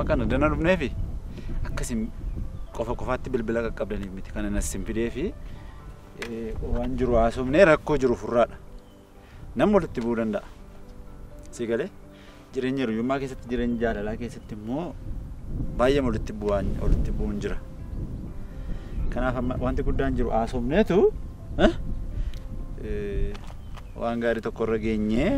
Amma kana dana dhufneefi akkasin qofa qofaatti bilbila qaqqabdaniif miti kana nas fidee fi waan jiru haasofnee rakkoo jiru furraadha. Namni walitti bu'uu danda'a. Si galee jireenya hiriyummaa keessatti jireenya jaalalaa keessatti immoo baay'ee walitti bu'uun jira. Kanaaf amma wanti guddaan jiru haasofneetu waan gaarii tokko irra geenyee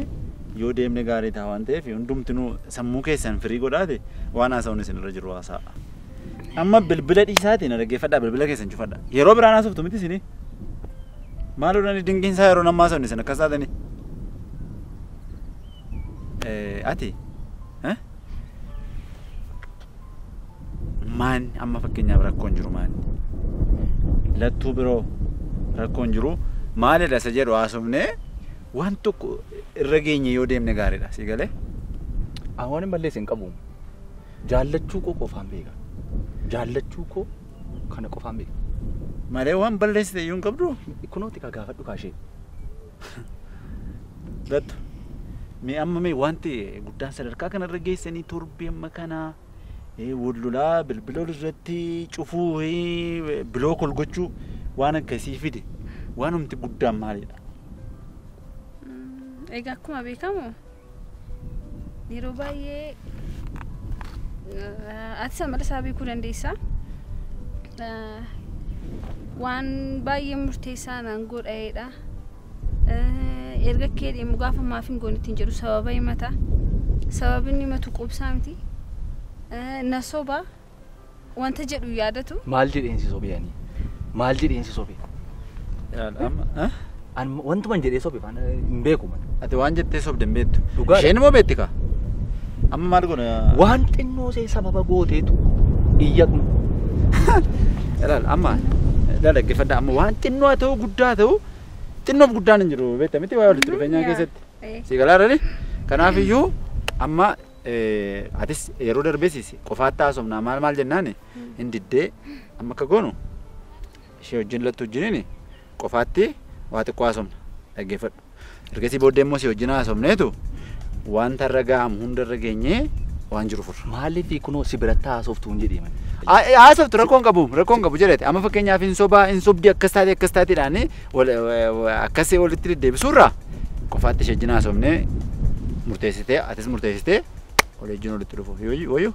yoo deemne gaarii ta'a waan ta'eef hundumtinuu sammuu keessan firii godhaate waan haasa'uun isin irra jiru haasa'a. Amma bilbila dhiisaatiin dhaggeeffadhaa bilbila keessan cufadhaa. Yeroo biraan haasoftu miti isinii. Maal odhani dinqiinsaa yeroo nammaa haasofne isin akkas taatanii. Ati maan amma fakkeenyaaf rakkoon jiru maal? Lattuu biroo rakkoon jiru maalidha isa jedhu haasofnee waan tokko irra geenye yoo deemne gaariidha. Si galee? Waan hin balleesse hin qabu. Jaallachuu koo qofaan beeka. Jaallachuu koo kana qofaan beeka. Malee waan balleessite iyyuu hin qabdu? Kunooti kaa gaafadhu kaashee. Lattu. Mee amma mee wanti guddaan sadarkaa kanarra geessanii torbee amma kana wal lolaa bilbila ol irratti cufuu bilook ol gochuu waan akkasii fide waanumti guddaan maalidha? Egaa akkuma beekamu yeroo baay'ee ati amala isaa beekuu dandeessa. Waan baay'ee murteessaa naan godha'eedha. Erga kee deemu gaafa maaf hin goone ittiin jedhu sababa himata. Sababni himatu quubsaa miti. Na soba wanta jedhu yaadatu. Maal jedheen si sobee ani? Maal jedheen si sobee? Amma Wantuma hin jedhee sobe faana hin beeku. Ati waan jettee sobde hin beektu. Isheen immoo beekti kaa? Amma maal goona? Waan xinnoo see sababa gooteetu iyyatu. Ilaal amma dhaggeeffadhaa amma waan xinnoo haa ta'u guddaa haa ta'u xinnoof guddaan hin jiru beekta miti waa'ee walitti dhufeenyaa keessatti. Si galaarrani? Kanaaf iyyuu amma atis yeroo darbees qofaatti haasofnaa maal maal jennaan hin diddee amma akka goonu ishee wajjin lattu wajjiniin qofaatti waa xiqqoo haasofna dhaggeeffadhu. Ergasii booddee immoo si wajjin haasofneetu wanta irra ga'amu hunda irra geenyee waan jiru furra. Maaliif kunoo si biratti haasoftu hin jedhee mani? Haasoftu rakkoon qabu jedhete amma fakkeenyaaf hin sobaa hin sobdii akkas taate akkas taateedhaan akkasii walitti deddeebisuurraa qofaatti ishee wajjin haasofnee murteessitee atis murteessitee wal wajjin walitti dhufu wayyu.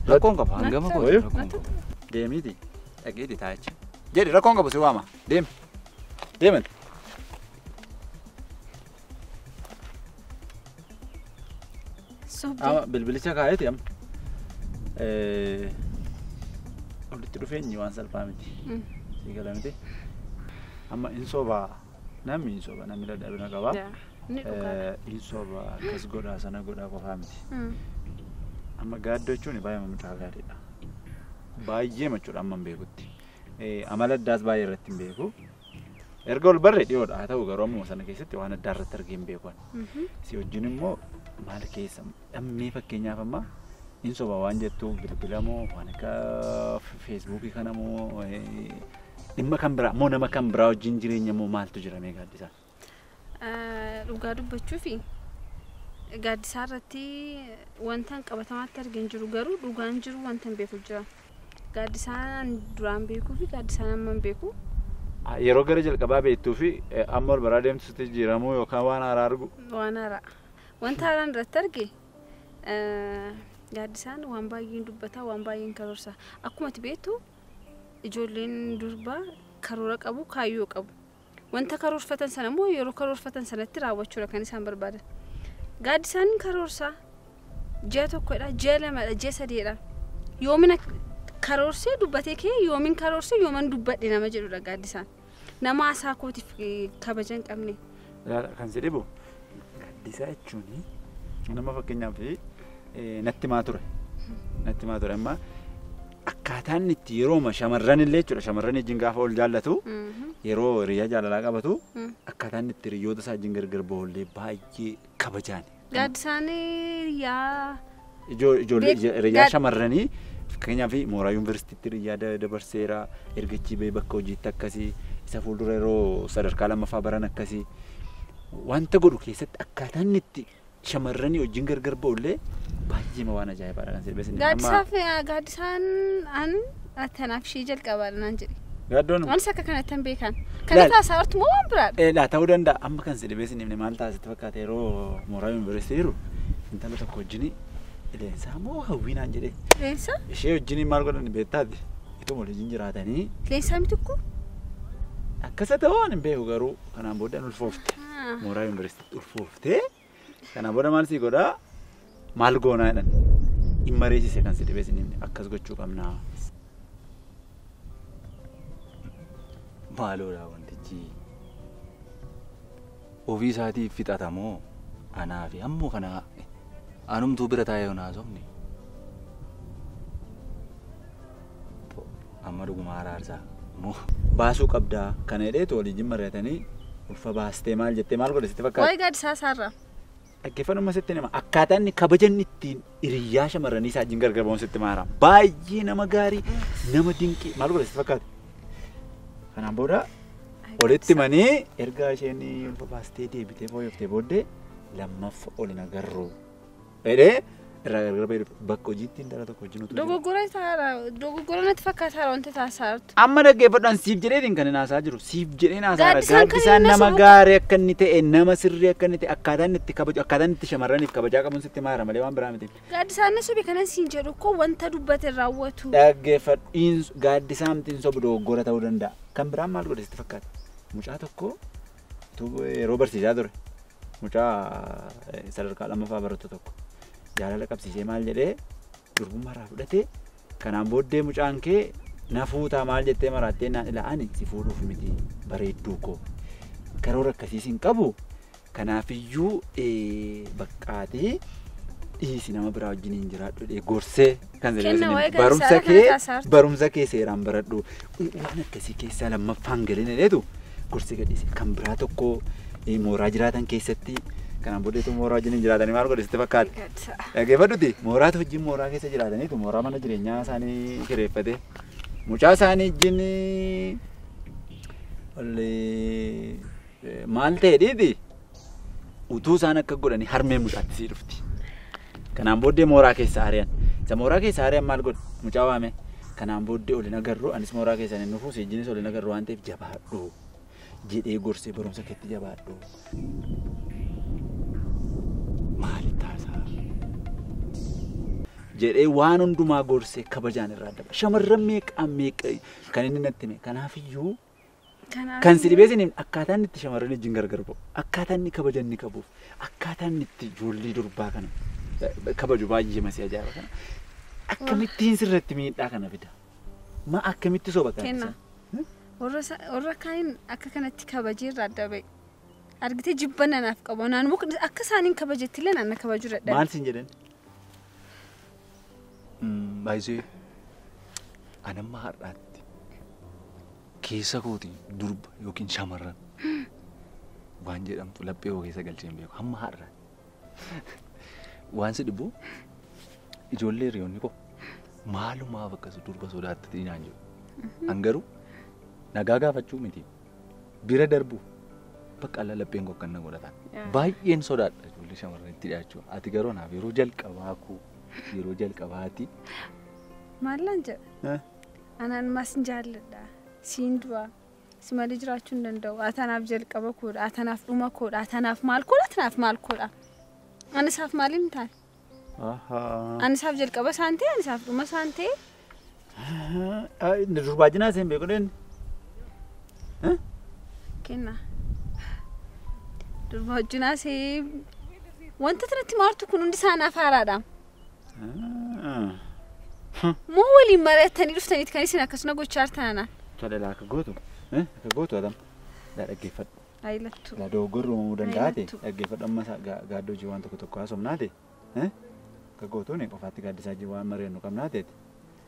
Rakkoon qaba hangama kooti. Deemiiti dhageeti taa'icha. Jedhi rakkoon qabu si waama deemi deeman. Amma bilbilicha kaa'eeti amma walitti dhufeenyi waan salphaa miti. Si gala miti. Amma hin sobaa namni hin soba namni dadhabina qaba. Hin soba akkas godhaa sana godhaa qofaa miti. Amma gaaddoo jechuun baay'ee mucaa gaariidha. Baay'ee jechuudha amma hin beekutti. Amala addaas baay'ee irratti hin beeku. Erga ol barree dhiyoodha haa ta'u garuu ammuma sana keessatti waan addaa irratti argee hin beeku. Si wajjin immoo maal keessa dhammee fakkeenyaaf amma hin soba waan jettu bilbila moo waan akka feesbuukii kana moo dhimma kan biraa moo nama kan biraa wajjin jireenya moo maaltu jira mee gaaddisaa? Dhugaa dubbachuufi gaaddisaa irratti wanta qabatamaatti argin jiru garuu dhugaan jiru wanta hin beeku jira. Gaaddisaan duraan beekuu fi gaaddisaan amma hin beeku. Yeroo gara jalqabaa beektuu fi amma ol baraa deemtu sitti jijjiiramuu yookaan waan haaraa argu. Waan haaraa. Wanta haaraan irratti arge gaaddisaan waan baay'een dubbata waan baay'een karoorsa. Akkuma ati beektu ijoolleen durbaa karoora qabu kaayyoo qabu. Wanta karoorfatan sana immoo yeroo karoorfatan sanatti raawwachuudha kan isaan barbaadan. Gaaddisaan karoorsa ji'a tokkodha ji'a lamadha ji'a sadiidha. Yoomina karoorsee dubbatee kee yoomin karoorsee yooman dubbadhe nama jedhudha gaaddisaan. Nama haasaa kootiif kabaja hin qabne. Kan si dhibu gaaddisaa jechuun nama fakkeenyaaf natti himaa ture. Natti himaa ture amma akkaataan itti yeroo shamarran illee jechuudha shamarran wajjin gaafa ol jaallatu yeroo hiriyaa jaalalaa qabatu akkaataan itti hiriyoota isaa wajjin gargar bahullee baay'ee kabajaan. Gaaddisaan hiriyaa. Ijoollee hiriyaa shamarranii fakkeenyaaf mooraa yuunivarsiitiitti hiriyaa dabarseera ergachii bahee bakka hojiitti akkasii isa fuuldura yeroo sadarkaa lammaffaa baran akkasii wanta godhu keessatti akkaataan itti shamarranii wajjin gargar ba'ullee baay'ee waan ajaa'ibaadha kan sirbeessin. Gaaddisaaf gaaddisaan an tanaaf ishee jalqabaadha naan jedhe. Gaaddoon. Anis akka kanatti hin beekan. Kana taasaa hortu moo waan biraadha? Laa ta'uu danda'a. Amma kan sirbeessin himne maal taasisti fakkaata yeroo mooraa yuunivarsiitii jiru intala tokko wajjin Leensaa moo hawwii naan jedhe. Leensaa? Ishee wajjin maal godhan beektaati? Ituma waliin jiraatanii. Leensaa miti kun? Akkasa ta'uu waan hin beeku garuu kanaan booda ulfoofte. Mooraa yuunivarsiitiitti ulfooftee kanaan booda maal sii godhaa? Maal goonaa jedhan. Dhimma reessise kan si dhibee sin akkas gochuu qabnaa. Maaloodha wantichi ofii isaatiif fixatamoo anaa fi ammoo kana anumtuu bira taa'ee yoon haasofne amma dhuguma araarsaa moo baasuu qabdaa kana jedheetu waliin mari'atanii ulfa baastee maal jettee maal godhe sitti fakkaata? Waa'ee gaaddisaa isaarraa. Dhaggeeffannuma sitti hima akkaataa inni kabajanni ittiin hiriyyaa shamarranii isaa wajjin gargar ba'uun sitti maara baay'ee nama gaarii nama dinqii maal godhe sitti fakkaata? Kanaan booda walitti himanii erga isheen ulfa baastee deebitee fooyyooftee booddee lammaffa ol hin agarru jedhee irraa gargar ba'ee dhufe bakka hojiitti intala tokko wajjin utuu jiru. Dogoggora isaarra dogoggora natti fakkaataara wanti taasisaa jirtu. Amma dhaggeeffadhaan siif jedheetiin kan inni haasaa jiru siif jedheen haasaa jira. Gaaddisaan kan Gaaddisaan inni nama sobu- gaarii akka inni ta'e nama sirrii akka inni ta'e akkaataa inni itti kabaju akkaataa inni itti shamarraniif kabajaa qabuun sitti maara malee waan biraa miti. Gaaddisaan na sobe kanan siin jedhu koo wanta dubbate raawwatu. Dhaggeeffadhu gaaddisaan miti hin sobu dogoggora ta'uu danda'a. Kan biraan maal godhe sitti fakkaata? Mucaa tokko yeroo barsiisaa ture mucaa sadarkaa lammaffaa barattu tokko jaalala qabsiisee maal jedhee durbummaa irraa fudhatee kanaan booddee mucaan kee na fuutaa maal jettee maraattee naan ilaa ani si fuudhuuf miti bareedduu koo karoora akkasiis hin qabu kanaafiyyuu baqqaatee dhiisi nama biraa wajjin hin jiraadhu jedhee gorsee kan Kenna waa'ee barumsa gaaddisaadha kana kee taasisaa jirtu. barumsa kee seeraan baradhu waan akkasii keessaa lammaffaan galeen jedheetu gorsee gadhiise kan biraa tokko mooraa jiraatan keessatti kanaan booddeetu mooraa wajjin hin jiraatanii maal godhe sitti fakkaata? Gaaddisaa. Dhaggeeffadhuti mooraatu wajjin mooraa keessa jiraataniitu mooraa mana jireenyaa isaanii kireeffate mucaa isaanii wajjin maal ta'e dhiiti utuu isaan akka godhanii harmee mucaatti sii dhufti. Kanaan booddee mooraa keessa ari'an. Isa mooraa keessa ari'an maal godhe mucaa waame. Kanaan booddee ol hin agarru anis mooraa keessan hin dhufu siijjinis ol hin agarru waan ta'eef jabaadhu jedhee gorsee barumsa keetti jabaadhu. Maali taasaa? Jedhee waan hundumaa gorsee kabajaan irraa adda ba'a. Shamarran meeqa meeqa kan inni natti hime. Kanaafiyyuu kan si dhibee siniin akkaataa inni itti shamarran wajjin gargar ba'u, akkaataa inni kabaja inni qabuuf, akkaataa inni itti ijoollee durbaa kana kabaju baay'ee masii ajaa'iba kana. Akkamittiin sirratti miidhaa kana fida? Ma akkamitti soba kana? Kenna. Warra kaaniin akka kanatti kabajee irraa adda ba'e. Argitee jibba nanaaf qabu. Naan immoo akka isaaniin kabajetti illee naan na kabajuu dadhabe. Maal siin jedhan? Baay'isee anamma har'aatti keessa kootiin durba yookiin shamarran waan jedhamtu laphee koo keessa galchee hin beeku hamma har'aatti. Waan si dhibu ijoollee hiriyoonni koo maalumaaf akkas durba sodaatti naan jedhu. An garuu nagaa gaafachuu miti bira darbu bakka alla lapheen koo akkan na godhatan. Baay'een sodaadha ijoollee shamarranitti dhiyaachuu. Ati garuu anaaf yeroo jalqabaa koo yeroo jalqabaati. Maallaan jedha? Anaan maas hin jaalladha. Siin du'a. Si malee jiraachuu hin danda'u. Atanaaf jalqaba koodha. Atanaaf dhuma koodha. Atanaaf maal koodha? Atanaaf maal koodha? Ani isaaf maaliin hin taane? Ani isaaf jalqaba isaan ta'e, ani isaaf dhuma isaan ta'e. Durbaa jinaa seen beeku dheen? Kenna. Durbaa wajjinaa see wanta kanatti maartu kun hundi isaanaaf haaraadha. Moo waliin mari'attanii dhuftaniit kan isin akkasuma gochaa jirtan anaan? Tole laa akka gootu akka gootu adam laa dhaggeeffadhu. Ayilattu. Laa dogoggorri uumamuu danda'a ta'e Ayilattu. dhaggeeffadhu amma gaaddoo hojii waan tokko tokko haasofnaa ta'e akka gootuun qofaatti gaaddisaa hojii waan mari'annu qabnaa ta'e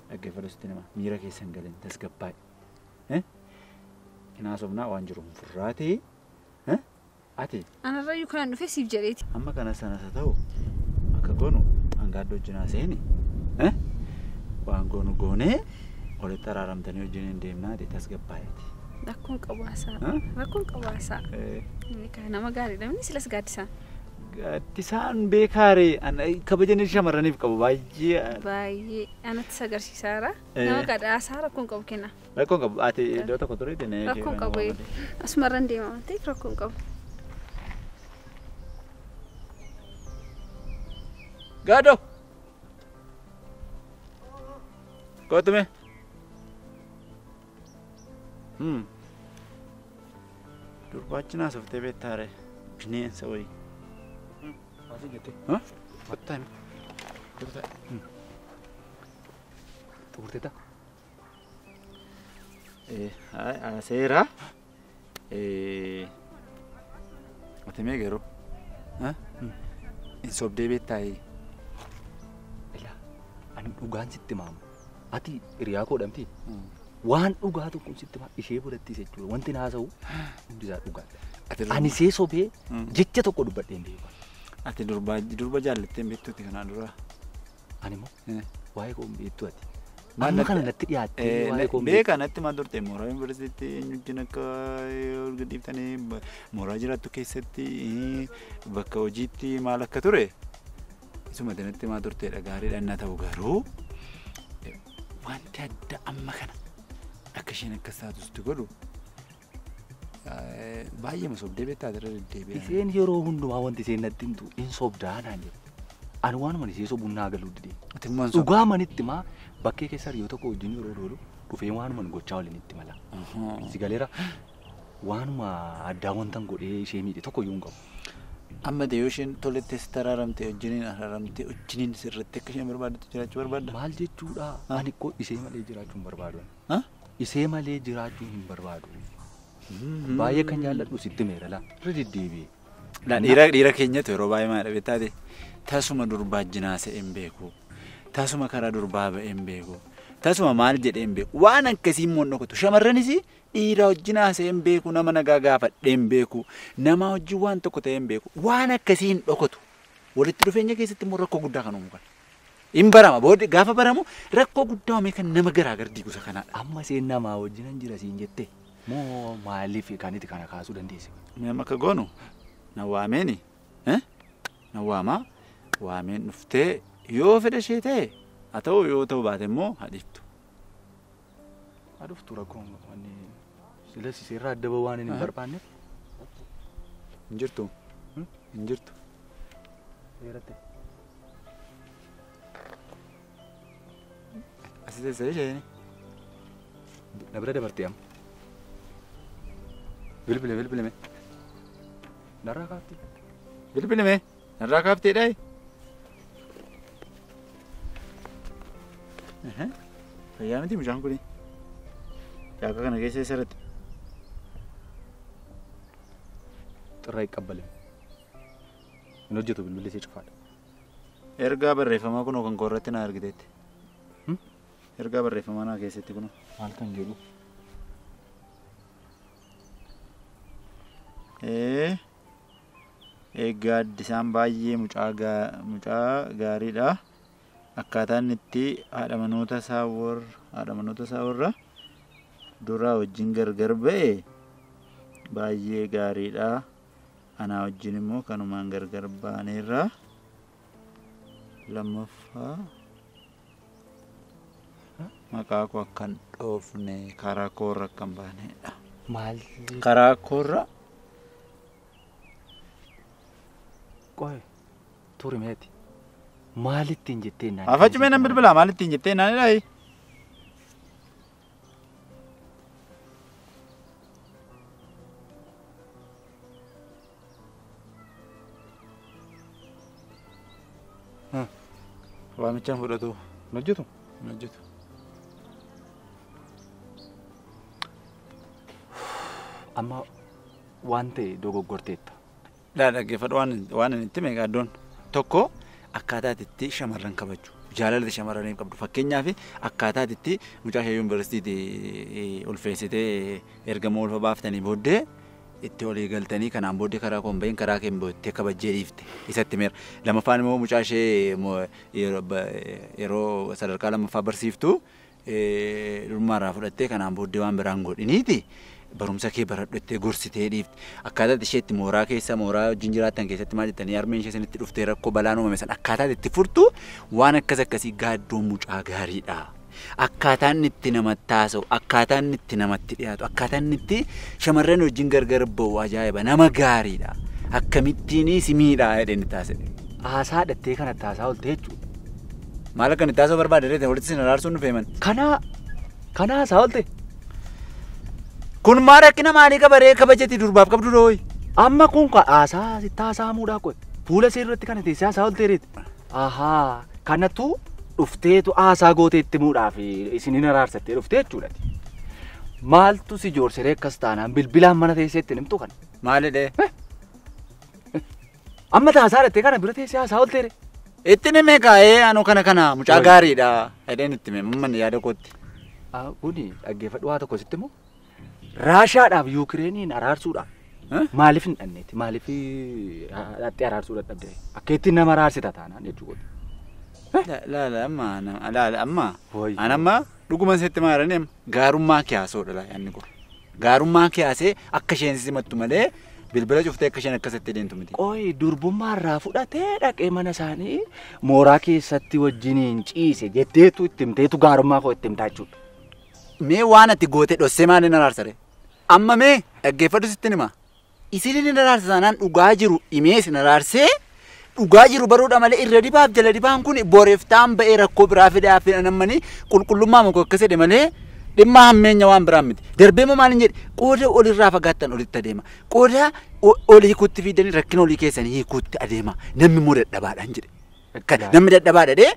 dhaggeeffadhu sitti nima miira keessa hin galin tasgabbaa'e. Hin haasofnaa waan jiru hin furraa ta'e ati. Anarrayyuu kanaan dhufe siif jedheeti. Amma kana sanas haa ta'u akka goonu hangaaddoo wajjin haasa'ini waan goonu goonee walitti araaramtanii wajjin hin deemnaa ta'e tasgabbaa'eeti. Rakkoon qabu haasaa. Rakkoon qabu haasaa. Nama gaariidha. Inni silas gaaddisaan. Gaaddisaan beekaaree kabajan shamarraniif qabu baay'ee. Baay'ee anatti agarsiisaara. Nama kadhaasaa rakkoon qabu kenna. Rakkoon qabu ati iddoo tokko tureeti. Rakkoon qabu asumarran deema waan ta'eef rakkoon qabu. Gaadoo! Kootu mee? Durbaachi naasoftee beektaare bineensa wayii. Maal jettee? Kottaa himi. Kottaa. Xumurteetta? Seera. Ati mee garuu? Hin sobdee beektaayee? Ilaa ani dhugaan sitti maamu. Ati hiriyaa koo dhamti. Waan dhugaa tokko sitti maa ishee birattis jechuudha. Wanti naasa'u hundi isaa dhugaadha. Ani see sobee jecha tokko dubbadhee hin beeku. Ati durba jaallattee hin beektuuti kanaan dura. Ani immoo waa'ee koo hin beektu ati. Amma kana natti dhiyaattee waa'ee koo hin beektu. Beekaa natti maal turte mooraa yuunivarsiitii eenyu wajjin akka ol gadhiiftanii mooraa jiraattu keessatti bakka hojiitti maal akka ture isuma natti maal turteedha gaariidha inni ta'u garuu wanti adda amma kana akka isheen akkas taatutti godhu baay'ee ma sobdee beektaa irra deddeebi'aa. Isheen yeroo hundumaa wanti isheen natti himtu hin sobdaa naan jedhu. Ani waanuma ishee sobuun naa galuu didee. Dhugaa manitti maa bakkee keessa hiriyoo tokko wajjin yeroo loolu dhufee waanuma gochaa waliin itti mala. Si galeera waanuma addaa wantan godhee ishee miidhe tokko iyyuu hin qabu. Amma ta'e yoo isheen tolettee sitti araaramte wajjiniin araaramte wajjiniin sirriitti akka isheen barbaaddu jiraachuu barbaadda? Maal jechuudha? Ani koo ishee malee jiraachuu hin barbaadu. Ishee malee jiraachuu hin barbaadu. Baay'ee kan jaalladhu sitti meera laa irra deddeebi'ee. Dhiira keenyatu yeroo baay'ee maal beektaate tasuma durbaa jinaasee hin beeku tasuma karaa durbaa ba'ee hin beeku tasuma maal jedhee hin beeku waan akkasii immoo dhokatu shamarranis dhiira wajjin haasa'ee hin beeku nama nagaa gaafadhee hin beeku nama wajjin waan tokko ta'ee hin beeku waan akkasii hin dhokatu walitti dhufeenya keessatti immoo rakkoo guddaa kan uumu kana. Hin barama booddee gaafa baramu rakkoo guddaa uumee kan nama garaagar diigu isa kanaadha. Amma isheen namaa wajjin hin jira siin jettee moo maaliif kan itti kana kaasuu dandeesse? Nama akka goonu na waameeni na waamaa waameen dhuftee yoo fedha ishee ta'e haa ta'u yoo ta'u baate immoo haa dhiiftu. Haa dhuftu rakkoon wanni sila seerraa adda ba'uu waan hin barbaanneef. Hin jirtu. Hin jirtu. Seeratti. Asii teessee isheen. Na bira dabartee amma. Bilbile bilbilime. Narraa kaaftee. Bilbilime narraa kaaftee dhaayi. Fayyaa miti mucaan kuni. Jaaka kana keessa eessarratti? Xirraa hin Hin hojjetu bilbilli ishee cufaadha. Ergaa barreeffamaa kunoo kan koorratti na argiteetti. Ergaa barreeffamaa naa keessatti kunoo. Maal kan jedhu? Gaaddisaan baay'ee mucaa gaariidha. Akkaataan itti haadha manoota isaa warra duraa wajjin gargar ba'e baay'ee gaariidha. Anaa wajjin immoo kanumaan gargar baaneerra. Lammaffaa maqaa koo akka hin dhoofne karaa koorra akka hin baanedha. Maal? Karaa koorra. Qoy turi meeti. Maal ittiin jettee naan? Afachumee nan bilbilaa maal ittiin jettee naan jedhaayi? Waamichaan fudhatu. Hin hojjetu? Hin hojjetu. Amma waan ta'e dogoggorteetta. Dhaggeeffadhu waan inni itti meeqa iddoon tokko akkaataa itti shamarran kabaju jaalala shamarraniif qabdu fakkeenyaaf akkaataa itti mucaa ishee yuunivarsiitii ulfeessitee ergama ulfa baaftanii booddee itti olii galtanii kanaan booddee karaa koon bahin karaa keen booddee kabajjee dhiifte isatti meera. Lammaffaan immoo mucaa ishee yeroo sadarkaa lammaffaa barsiiftu durmaarraa fudhattee kanaan booddee waan biraan godhiniiti. Barumsa kee baradhu jettee gorsitee dhiifte. Akkaataa isheetti mooraa keessa mooraa wajjin jiraattan keessatti maal jettanii harmeen ishee isinitti dhuftee rakkoo balaan uumame sana akkaataa itti furtu waan akkas akkasii gaaddoon mucaa gaariidha. Akkaataan itti namatti haasa'u, akkaataan itti namatti dhiyaatu, akkaataan itti shamarran wajjin gargar ba'u ajaa'iba nama gaariidha. Akkamittiin si miidhaa jedhee inni taasise. Haasaa dhattee kanatti haasaa oolte jechuudha. Maal akka inni taasisuu barbaade reete walitti sin araarsuun dhufee man. Kana haasaa oolte. Kun maal rakkina maalii qabaree kabajati durbaaf qabdu dooyi. Amma kun haasaa sitti haasa'amuudhaa qoe. Fuula ishee irratti kana teessee haasaa oolte reete. Ahaa kanatu dhufteetu haasaa gootee itti himuudhaaf isiniin araarsattee dhuftee jechuudha. Maaltu si joorsiree akkas taanaan bilbilaan mana teessee ittiin himtu kana? Maalidhee? Amma taasaa dhattee kana bira teessee haasaa oolteere. Itti himee kaa'ee anuu kana mucaa gaariidha. Jedheen itti hime mamman yaada kootti. Kuni dhaggeeffadhu waa tokko sitti immoo Raashaadhaaf Yukireeniin araarsuudhaaf maaliif hin dhanneeti? Maaliif dhattee araarsuu dadhabde? Akka ittiin nama araarsita taanaan jechuudha. Laala amma laala amma an amma dhuguma sitti maaranii gaarummaa kiyaasoodha laa yaadni kun. Gaarummaa kiyaasee akka isheen simattu malee bilbila cuftee akka isheen akkasitti deemtu miti. Qoyi durbummaa irraa fudhatee dhaqee mana isaanii mooraa keessatti wajjiniin ciise jetteetu itti himteetu gaarummaa koo itti himtaa jechuudha. Mee waan ati goote dhossee maaliin araarsare? Amma mee dhaggeeffadhu sitti hima. Isin hin araarsa taanaan dhugaa jiru himee isin araarsee dhugaa jiru baruudha malee irra dibaaf jala dibaan kun boreeftaan ba'ee rakkoo biraa fidaa fi nammanii qulqullummaa muka akkas jedhe malee dhimma hammeenya waan biraa miti. Darbee moo maaliin jedhe qooda olirraa fagaattan olitti adeema. Qooda olii hiikuutti fidanii rakkina olii keessanii hiikuutti adeema. Namni immoo dadhabaadhaan jedhe. Namni dadhabaadha dhee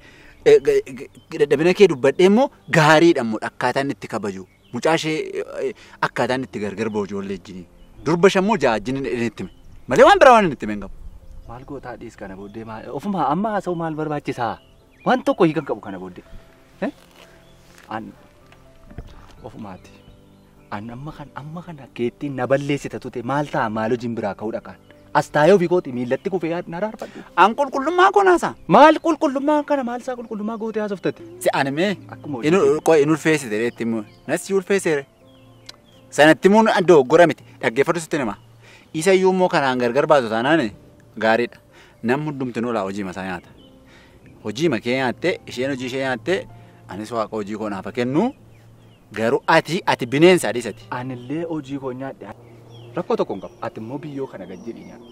dadhabina kee dubbadhee immoo gaariidha immoo akkaataan itti kabaju. Mucaa ishee akkaataan itti gargar ba'u ijoollee wajjiniin. Durba shammoo ja'a wajjiniin itti hime. Malee waan biraa waan inni itti hime hin qabu. Maal gootaa dhiis kana booddee maal ofuma amma haasa'u maal barbaachisaa? Waan tokko hiikan qabu kana booddee. An ofumaati. An amma kana keettiin na balleessita tute maal ta'a maal hojiin biraa ka'uu dhaqaan. As taa'ee ofii kooti miillatti kufee na araarfadhu. An qulqullummaa koo naasaa? Maal qulqullummaa kana maal isaa qulqullummaa gootee haasoftate? Si ani mee in ulfeessite reetti immoo nas si ulfeesseere. Sanatti immoo dogoggora miti dhaggeeffadhu sitti hima. Isa iyyuu immoo kanaan gargar baatu taanaan gaariidha. Namni hundumtinuu laa hojii masaa nyaata. Hojii makee nyaattee isheen hojii ishee nyaattee anis waaqa hojii koo naaf kennu garuu ati bineensa adiisati. Anillee hojii koo nyaadhe rakkoo tokko hin qabu. Ati immoo biyyoo kana gad jedhii nyaadhu.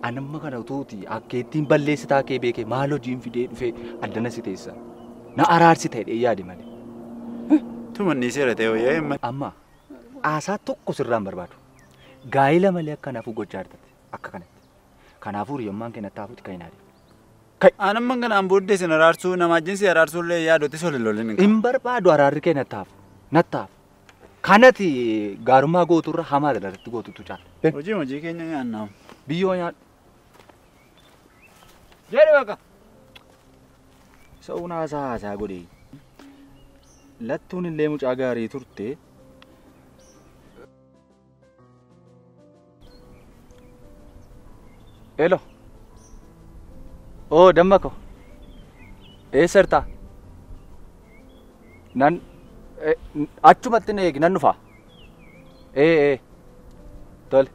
Anamma kana utuuti akka ittiin balleessitaa kee beekee maal hojiin fidee dhufee addana si teessa. Na araarsita jedhee yaade malee. Tumanni seera ta'e wayyaa himma. Amma haasaa tokko sirraan barbaadu. Gaa'ila malee akkanaafuu gochaa jirtate akka kanatti. Kanaafuu hiriyummaan kee natti hafuuti kan hin adeemu. Anamma kanaan booddee sin araarsuu nama wajjin si araarsuu illee yaadotti solin lolin hin qabu. Hin barbaadu araarri kee natti hafu. Natti hafu. Kanati gaarummaa gooturra hamaa irratti gootutu caala. Hojii keenya nyaannaa. Biyyoo nyaadhu. Jedhi bakka. Sa'uun haasaa haasaa godhe. Lattuun illee mucaa gaarii turte. Elo. Oo damma ko. Eessa jirta? Nan achumatti na eegi nan dhufa. Tole.